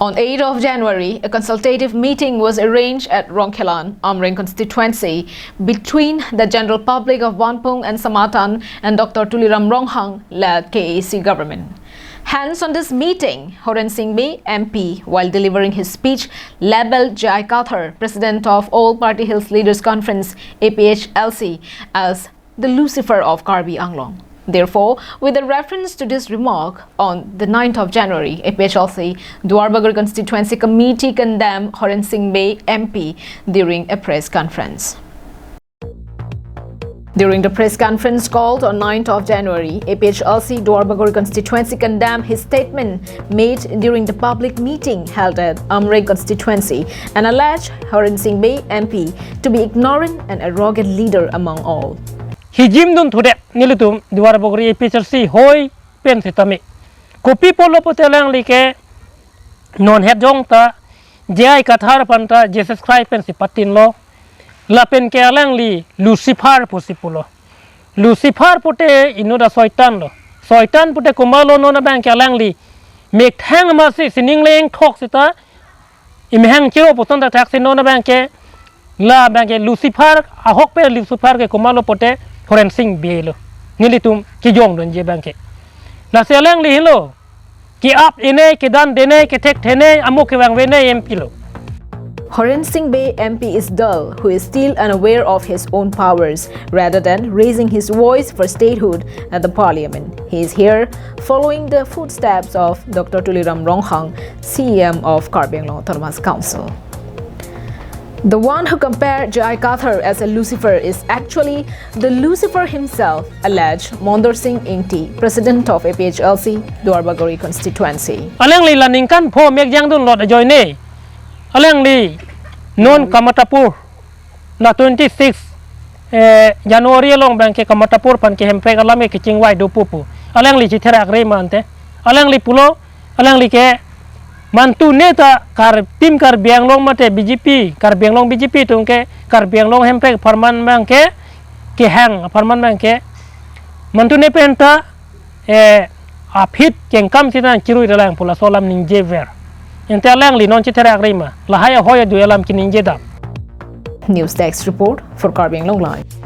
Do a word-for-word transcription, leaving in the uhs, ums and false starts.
On eighth of January, a consultative meeting was arranged at Rongkhelan, Amreng constituency, between the general public of Vanpung and Samatan and Doctor Tuliram Ronghang led K A C government. Hence, on this meeting, Horen Sing Bey M P, while delivering his speech, labeled J I Kathar, President of All Party Hills Leaders Conference, A P H L C, as the Lucifer of Karbi Anglong. Therefore, with a reference to this remark, on the ninth of January, A P H L C Duarbagori Constituency Committee condemned Horen Sing Bey M P during a press conference. During the press conference called on ninth of January, A P H L C Duarbagori Constituency condemned his statement made during the public meeting held at Amreng Constituency and alleged Horen Sing Bey M P to be ignorant and arrogant leader among all. Hijim dun thudet nelitum Duarbagori A P H L C hoi pen sitame. Kopi apotlo pulote alangli ke non het jong ta J I Kathar aphan ta Jesus Christ pensi patinlo. Lapen ke alangli Lucifer pusi pulo. Lucifer pute inut asoitan lo. Soitan pute komatlo, non abang ke alangli methang masi sining lengthok sita imehang chiro puson ta thaksi non abang ke, la abang ke Lucifer, ahokpet Lucifer ke komatlo pulote Horen Sing Bey lo. Nelitum kejong dunji abang ke. Lasi alangli henlo ke-ap-e ne, kedan-de ne, kethekthe ne, amuk kevangve ne M P lo. Horen Sing Bey M P is dull, who is still unaware of his own powers, rather than raising his voice for statehood at the parliament. He is here following the footsteps of Doctor Tuliram Ronghang, C E M of Karbi Anglong Autonomous Council. The one who compared J I Kathar as a Lucifer is actually the Lucifer himself, alleged Mondor Sing Ingti, President of A P H L C Duarbagori Constituency. Alangli la ningkan pho mek jangdun lot ajoine. Alangli non Kamatapur, la twenty-six, eh, January along abang ke Kamatapur aphan ke Hemprek alam ke kechingvai do pupu. Alangli chitherak re mante. Alangli pulo, alangli ke mantune ta Kar, Team Karbi Anglong mate B J P, Karbi Anglong B J P atum ke Karbi Anglong Hemprek apharman abang ke kehang apharman abang ke mantune pen ta, eh, aphi kengkam sita nangchirui dalang pu laso alam ningjever. Ante alangli non chitherak re ma, lahai ahoi adui alam keningje dam. News Desk Report for Karbi Anglong Live.